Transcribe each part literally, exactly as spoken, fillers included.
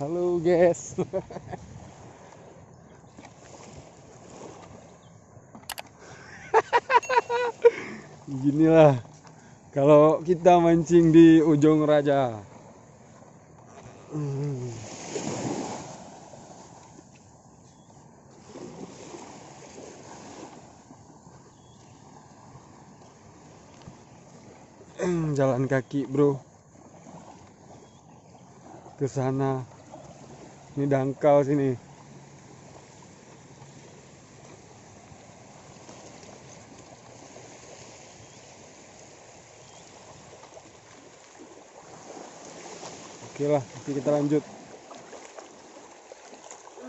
Halo, guys. Beginilah kalau kita mancing di Ujung Raja. Hmm. Jalan kaki, bro. Ke sana. Ini dangkal sini. Oke lah, nanti kita lanjut.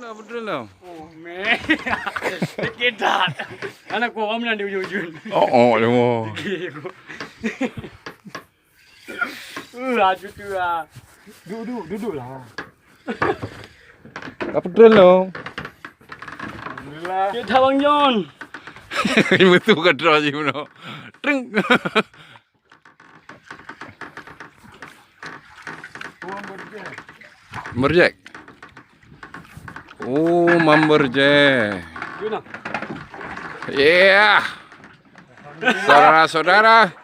Lah, betul lah. Oh, meh. Kita. Anak gua, kamu nanti ujung-ujung. Oh, oh, lu. Uh, aju tu lah. Duduk, duduk lah. Apa tu lo? Alhamdulillah. Kita Bang John. Ini betul ke terus sih, bro? Tring. Merjek. Oh, mamberjek. Guna. Yeah. Saudara-saudara,